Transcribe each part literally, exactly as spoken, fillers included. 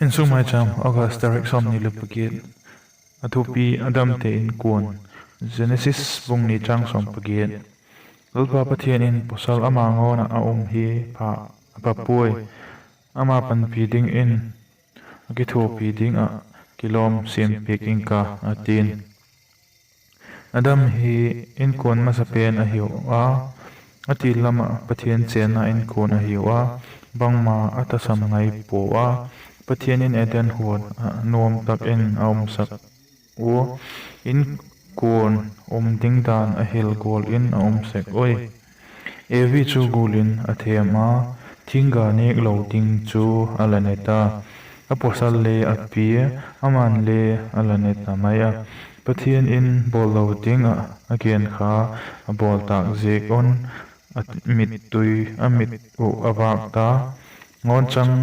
Insung Maicham, August tarik sawmni le pagiat. A thupi: Adamte inkuan. Genesis bung ni chang sawm pagiat. Lalpa Pathian in pawsal ama ngawn ah a um hi pha a pha puai. Ama panpi dingin a kithuapi ding ah kilawm siampiak ing ka, a ti'n. Adam hi inkuan masapen ahiu a, a til lam ah Pathian chênna inkuan ahiu a, bangma a tasam ngai pua a. Pathian in Eden huan ah nuam tak in a umsak ua, inkuan um ding dan a hil gual in a um sek ui. Evi chu gul in a thêm a, thingga nêk lo ding chu a la ne ta. A pawsal le a pia, ama'n le a la ne ta mai a. Pathian in bawl lo ding ah a gen kha a bawl tâk ziak un, a mittui, a mit uh a vâk ta. Ngawnchang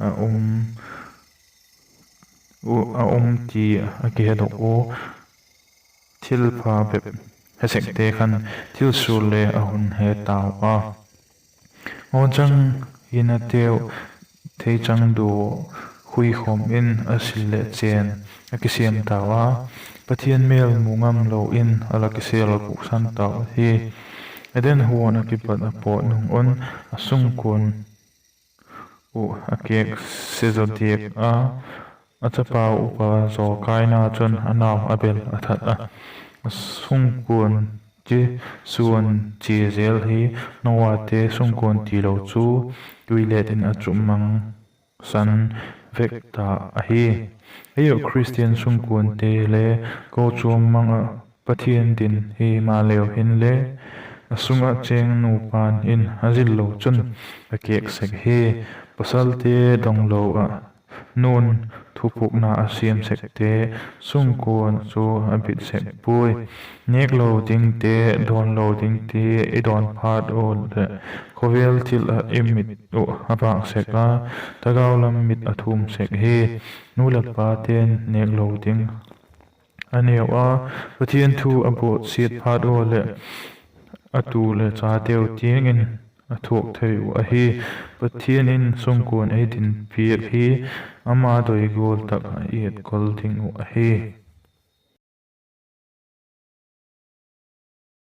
a um uh, a um ti a kihedok ua, thilpha bep he sekte khan thilsual le a hun he tau a. Ngawnchang hinateu theichang dua khuikhawm in a sil leh chên a kisiam tau a, Pathian mêl mu ngam lo in a la kisêl buksan tau ahi. Eden huan a kipat a pawt nung un a sungkuan uh a kêk se zaw diak a, a chapa upa zaw Kaina chun a nau Abel a that a. A sungkuan chi suan chia zel hi Noate sungkuan tilo chu tuilêt in a chup mang san vek ta ahi. Ei uh Khristian sungkuante le kochuam mang ah Pathian din hi maleu hinle, a sung ah chêng nupa'n in a zil lo chun a kêk sek hi. Pawsalte dong lo ah nu'n thupukna a siam sekte sungkuan chu a bit sek puai. Nêk lo dingte, dawn lo dingte i dawn phat ua leh, khawvel thil ah i mit uh a vâk sek a, thagau lam mit a thum sek hi. Nu leh pate'n nêk lo ding a neu a, Pathian thu a bawsiat phat ua leh, a tu leh chateu tiang in a thuak thei uh ahi. Pathian in sungkuan ei din piak hi, ama doi gual tak ah i etkol ding uh ahi.